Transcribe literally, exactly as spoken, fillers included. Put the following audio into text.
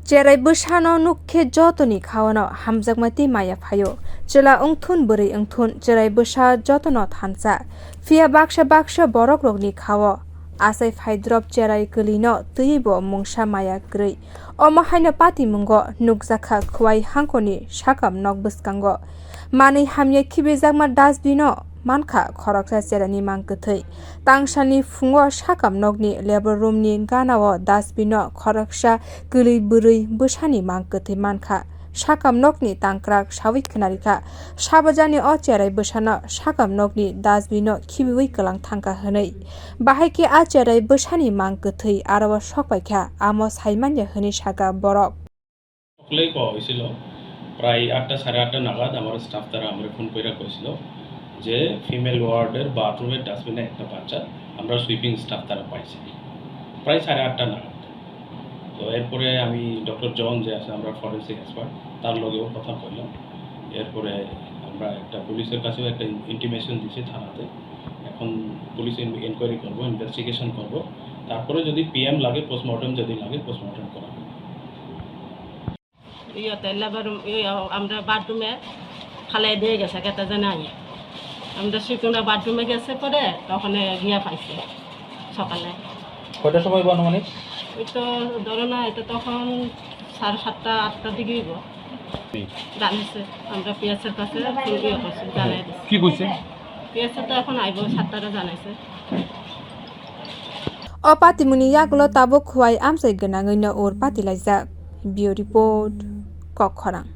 Cherai bwsano nuk khe jotoni khaono hamjakma tei maya phaio. Chwla wngthun bwrwi wngthun cherai bwsa jotono thansa. Phiya baksa baksa borokrokni khao achai phaidrop cherai kwlwino twiwi bo mungsa maya kwrwi. Omo haino patimungo nukjakha Khowai hangkoni sakam nok bwskango. Manwi hamya khibijakma dustbino mankha khoroksa cherani mang kwthwi. Tangsalni phungo sakam nokni labor roomni ganao dustbino khoroksa kwlwi bwrwi bwsani mang kwthwi mankha. Sakam nokni tangkrak sawi khwnarikha. Sabajani o cherai bwsano sakam nokni dustbino khibiwi kwlang thangkha hwnwi. Bahai khe a cherai bwsani mang kwthwi aro o sokpaikha, amo saimanya hwnwi sakha borok. সকলেই কোৱা হৈছিল। প্ৰায় আঠটা, চাৰে আঠটা নাগাদ আমাৰ ষ্টাফ তারা আমরা ফোন করে কইছিল যে ফিমেল ওয়ার্ডের বাথরুমের ডাস্টবিনে একটা বাচ্চা আমরা সুইপিং স্টাফ তারা পাইছি, প্রায় সাড়ে আটটা নাগাদ। তো এরপরে আমি ডক্টর জন যে আছে, আমরা ফরেন্সিক এক্সপার্ট, তার লগেও কথা কইলাম। এরপরে আমরা একটা পুলিশের কাছেও একটা ইন-, ইন্টিমেশন দিছি থানাতে। এখন পুলিশ ইন-, ইনকোয়ারি করবো, ইনভেস্টিগেশন করবো। তারপরে যদি পিএম লাগে, পোস্টমর্টম যদি লাগে, পোস্টমর্টম করা হবে। ইয়েতে লেবার রুম, ইয়ে, আমরা বাথরুমে ফালাই দিয়ে গেছে, কেটে জানে আইয়া। আমরা শিকুনা বাথরুমে গেছে পরে, তখন গিয়া পাইছে সকালে। কয়টার সময় বা আনুমানিক? ওই তো ধরো না, এটা তখন সাড়ে সাতটা, আটটার দিকে হইব। হুম। জানাইছে, আমরা পিএসের কাছে ফোন দিয়ে করছি, জানাই দিছি। কি কইছে? পিএসে তো এখন আইব, সাতটারে জানাইছে। O patimungni yagulo tabuk Khowai amchai gwnangwi no ur patilaijak. Bureau Report, Kokkhorang.